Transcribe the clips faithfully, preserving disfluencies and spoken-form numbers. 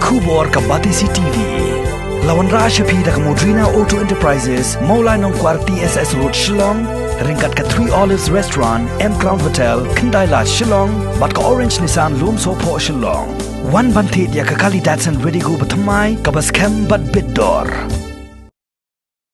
Khubor ka Batesi T V. La wanrah sha phi da ka Modrina Auto Enterprises, Mawlai Nongkwar T S S Road Shillong, ryngkat ka Three Olives Restaurant, M Crown Hotel, Khyndai Lad Shillong, bad ka Orange Nissan Lumsohphoh Shillong. Wan ban thied ïa ka kali Datsun Redigo bathymmai, kaba skhem bad bit dor.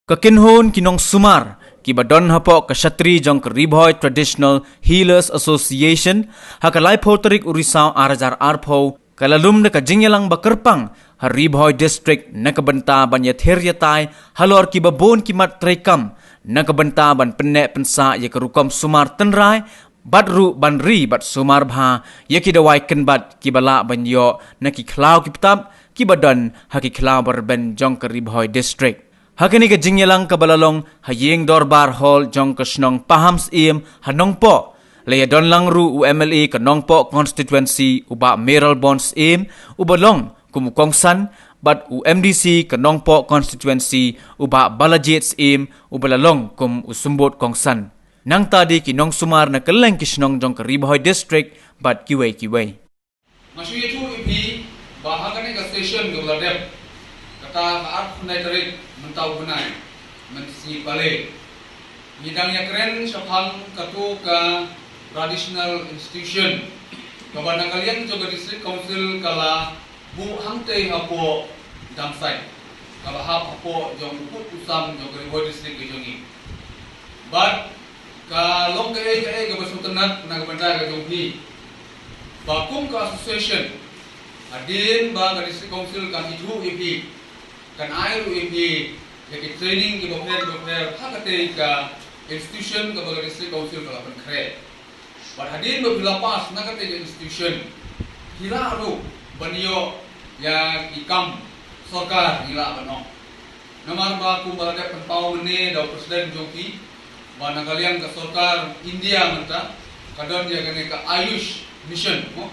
Ka kynhun ki nongsumar kiba don hapoh ka shatri jong ka Ri Bhoi Traditional Healers Association, ha ka laiphew tarik u Risaw ar hajar arphew, ka la lum da ka jingïalang ba kyrpang ha Ri Bhoi District na ka bynta ban ïathir ïatai halor kiba bun ki mat treikam, na ka bynta ban pynneh pynsah ïa ka rukom sumar tynrai, bad ruh ban ri bad sumar bha ïa ki dawai kynbat kiba lah ban ïoh na ki khlaw ki btap kiba don ha ki khlaw ba rben jong ka Ri Bhoi District. Ha kane ka jingïalang kaba la long ha ïing dorbar hall jong ka shnong Paham Syiem ha Nongpoh, la ïadon lang ruh u M L A ka Nongpoh constituency u Bah Mayralborn Syiem, uba long kum u kongsan, bad u M D C ka Nongpoh constituency u Bah Balajied Syiem, uba la long kum u symbud kongsan. Nangta de ki nongsumar na kylleng ki shnong jong ka Ri Bhoi District bad kiwei kiwei. Nga shu ïathuh ïa phi ba ha kane ka session kaba la dep, kata ka arphew khyndai tarik mynta u bnai, mynsngi Palei, ngi dang ïakren shaphang kato ka traditional institution kaba na ka liang jong ka District Council ka la buh hangtei hapoh Damsait, kaba hap hapoh jong u kut u sam jong ka Ri Bhoi District ka jong ngi. Bad ka long kaei kaei kaba sngewtynnat na ka bynta ka jong phi, ba kum ka association, hadien ba ka District Council kan ithuh ïa phi, kan ai ruh ïa phi ïa ki training kiba pher kiba pher ha katei ka institution kaba ka District Council ka la pynkhreh. Bad hadien ba phi la pass na katei ka institution, phi lah ruh ban ïoh ïa ki kam sorkar, ngi lah ban ong. Namar ba kumba la dep pynpaw mynne da u president jong phi, ba na ka liang ka sorkar India mynta ka don ïa kane ka Ayush Mission, mo?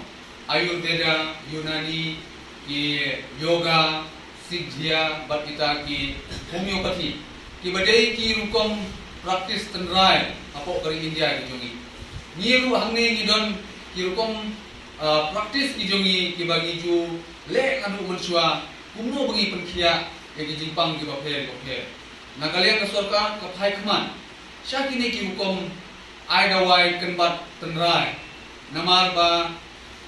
Ayurveda, Unani, ki yoga, Siddhya, bad kita ki homeopathy, kiba dei ki rukom practice tynrai hapoh ka ri India ki jong ngi. Ngi ruh hangne ngi don ki rukom, ah, practice ki jong ngi kiba ngi ju leh naduh mynshuwa, kumno ba ngi pynkhiah ïa ki jingpang kiba pher kiba pher. Na ka liang ka sorkar ka phai khmat sha kine ki rukom ai dawai kynbat tynrai, namar ba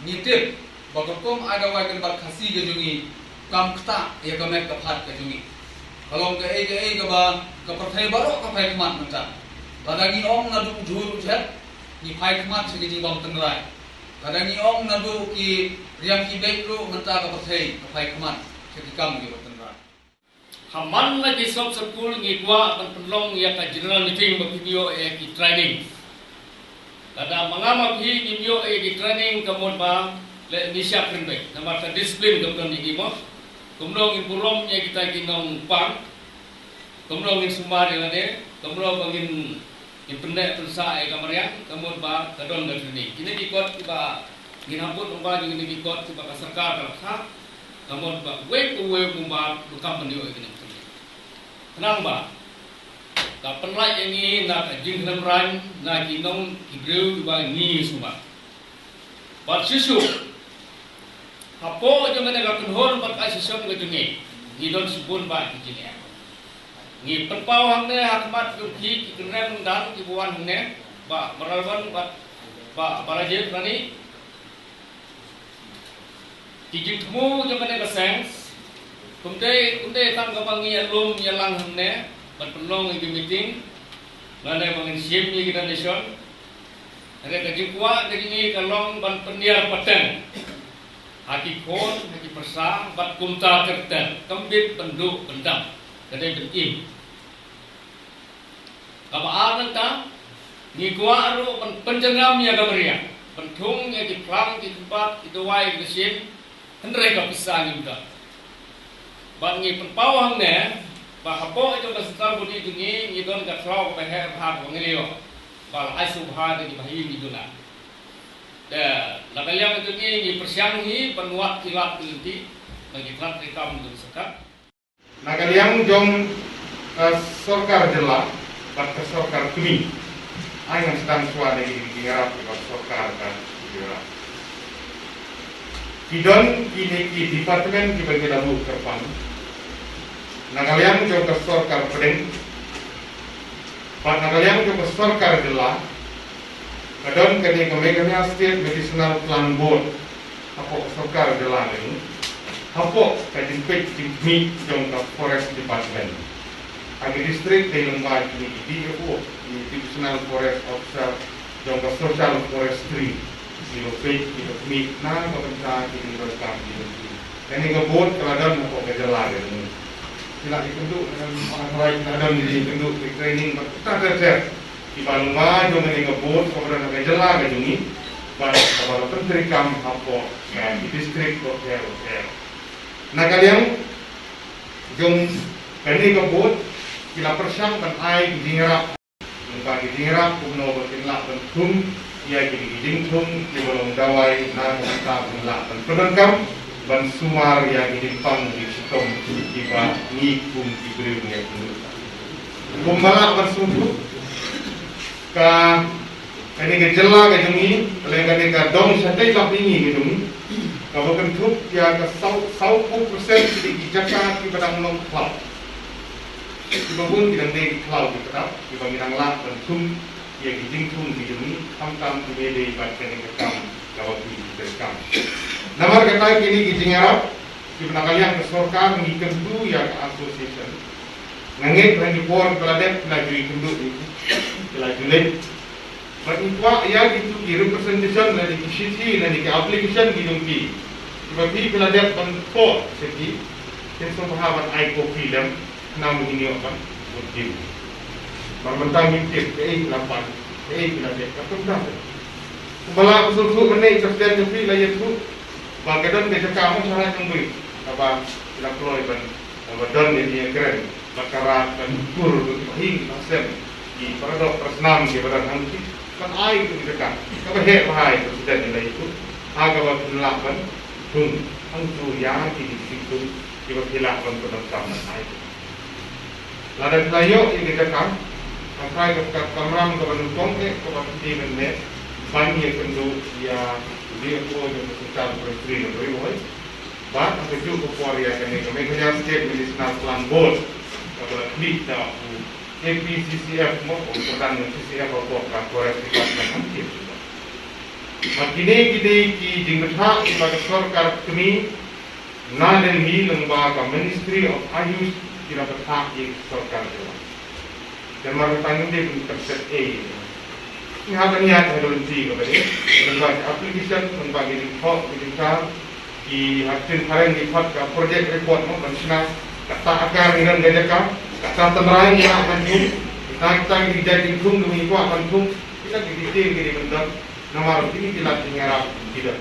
ngi tip ba ka rukom ai dawai kynbat Khasi ka jong ngi kam ktah ïa ka met ka phad ka jong ngi. Ka long kaei kaei kaba ka pyrthei baroh ka phai khmat mynta. Lada ngi ong naduh u jhur u jhet, ngi phai khmat sha ki jingbam tynrai. Lada ngi ong naduh ki riam ki beit ruh, mynta ka pyrthei ka phai khmat sha ki kam kiba tynrai. Ha man la ki sub circle ngi kwah ban pynlong ïa ka general meeting ba phin ïoh ïa ki training. Lada ma nga ma phi ngim ïoh ïa ki training, ka mut ba leh ngi shah kren beit namar ka discipline kam don ïa ngi mo. Kumno ngin burom ïa kita ki nongpang, kumno ngin sumar ïa lade, kumno ba ngin Ngin pynneh pynsah ïa ka mariang, ka mut ba ka don ka training. Kine ki kot kiba ngin hap bud lyngba jong kine ki kot kiba ka sorkar ka la khah, ka mut ba uwei pa uwei u member u donkam ban ïoh ïa kine ki training. Khnang ba ka pynlait ïa ngi na ka jingkhlem rang na ki nong ki briew kiba ngi sumar. Bad shisha hapoh jong kane ka kynhun bad ka shisha ka jong ngi, ngi don shibun bha ki jingeh. Ngi pynpaw hangne ha khmat jong phi ki kynrem dang kiba wan hangne, Bah Mayralborn bad Bah Balajied Syiem. Ki jingthmu jong kane ka seng, kumta kumta tang kaba ngi ïalum ïalang hangne ban pynlong ïa ki meeting, lane ba ngin shim ïa ki donation. Hynrei ka jingkwah ka jong ngi ka long ban pynïar pateng ha ki khun, ha ki pyrsa bad kumta ter ter, kam bit pynduh pyndam, ka dei ban im. Kaba ar nangta, ngi kwah ruh ban pynjngai ïa ka mariang, ban thung ïa ki phlang, ki kyrpad, ki dawai, ki dashin, hynrei ka pisa ngim don. Bad ngi pynpaw hangne ba hapoh jong ka central body jong ngi, ngi don ka khlaw kaba heh bha kaba ngi la ïoh, ba la ai sngewbha da ki bahaïing ki duna. Te na ka liang jong ngi, ngi pyrshang hi ban wad ki lad ki lynti na ki khlad ki kam jong ka sorkar. Na ka liang jong, eh, sorkar jylla bad ka sorkar kmie, ai ngan sdang shuwa da ki jingïarap kiba ka sorkar ka jylla. Ki don kine ki department kiba ki la buh kyrpang na ka liang jong ka sorkar pdeng bad na ka liang jong ka sorkar jylla. Ka don kane ka Meghalaya State Medicinal Plant Board hapoh ka sorkar jylla ne, hapoh ka jingpeit jingkhmih jong ka Forest Department. Ha ki district dei lyngba kine ki D F O, ki Divisional Forest Officer jong ka Social Forestry, kiba peit kiba khmih na ka bynta ki jingdonkam ki jong ki. Kane ka board ka la don hapoh ka jylla ka jong ngi. Ki la ïakynduh, ki la don ki jingkynduh, ki training bad kata ter ter. Kiba lyngba jong kane ka board kaba don ha ka jylla ka jong ngi bad kaba la pyntreikam hapoh ki district bapher bapher. Na ka liang jong kane ka board ki la pyrshang ban ai ki jingïarap, lyngba ki jingïarap kumno ba kin lah ban thung ïa kine ki jingthung kiba long dawai na ka bynta ban lah ban pyndonkam ban sumar ïa ki jingpang jingshitom kiba ngi kum ki briew ngi ïakynduh. Kumba lah ban sngewthuh, ka kane ka jylla ka jong ngi, lane kane ka dong shatei lap mihngi ka jong ngi, kaba kynthup ïa ka saw, sawphew percent ki dei ki jaka kiba dang long khlaw. Kiba bun ki dang dei ki khlaw ki kdap kiba ngi dang lah ban thung ïa ki jingthung ki jong ngi, khamtam ki dei dei bad kane ka kam kaba phi ki kam. Namar kata kine ki jingïarap kiba na ka liang ka sorkar ngi kyntu ïa ka association. Nga ngeit ha ki por ba la dep ki la ju ïakynduh ïa ki, ki la ju leit. Bad ngi kwah ïa kitu ki representation lane ki shithi lane ki application ki jong ki, kiba phi ki la dep ban thoh sha ki, kin sngewbha ban ai copy lem, khnang ba ngin ïoh ban bud diew. Namar mynta ngim tip kaei ki la pan, kaei ki la dep, ka kumta. Kumba la sngewthuh mynne, i president jong phi la ïathuh ba ka don ka jaka mo sha Raid Nongbriew kaba ki la kloi ban, ba don ïa kine ki kren bad ka rat ban kur bad ki bahaïing bahasem, ki paradoh parasnam kiba don hangtei, ban ai ïa ki jaka. Kaba heh bha ïa i president ïa la ïathuh, ha kaba phin lah ban thung hangto ïa kine ki jingthung kiba phi lah ban pyndonkam ban ai. Lada phi la ïoh ïa ka jaka, nga tharai ka, ka kamram kaba nyngkong eh kaba phi dei ban leh, ban ïakynduh ïa u D F O jong ka Social Forestry na Ri Bhoi. Bad ha kajuh ka por ïa kane ka Meghalaya State Medicinal Plant Board kaba la khmih da u A P C C F mo, u pyrshang jong C C F hapoh ka Forest Department ha India. Bad kine ki dei ki jingbthah kiba ka sorkar kmie na Delhi lyngba ka Ministry of Ayush, ki la bthah ïa ka sorkar jylla. Te namar kata ngim dei ban kynset ei. Ngi hap ban ïaid ha ka lynti kaba dei, lyngba ki application, lyngba ki jingthoh ki jingkar, ki hap ktien phareng ki khot ka project report mo ban shna katta akar ngi don ka jaka, katta tynrai ngi lah ban thung, katta kita ki jait jingthung ngi kwah ban thung, kita ki detail ki dei ban don. Namar kine ki lad jingïarap ki don.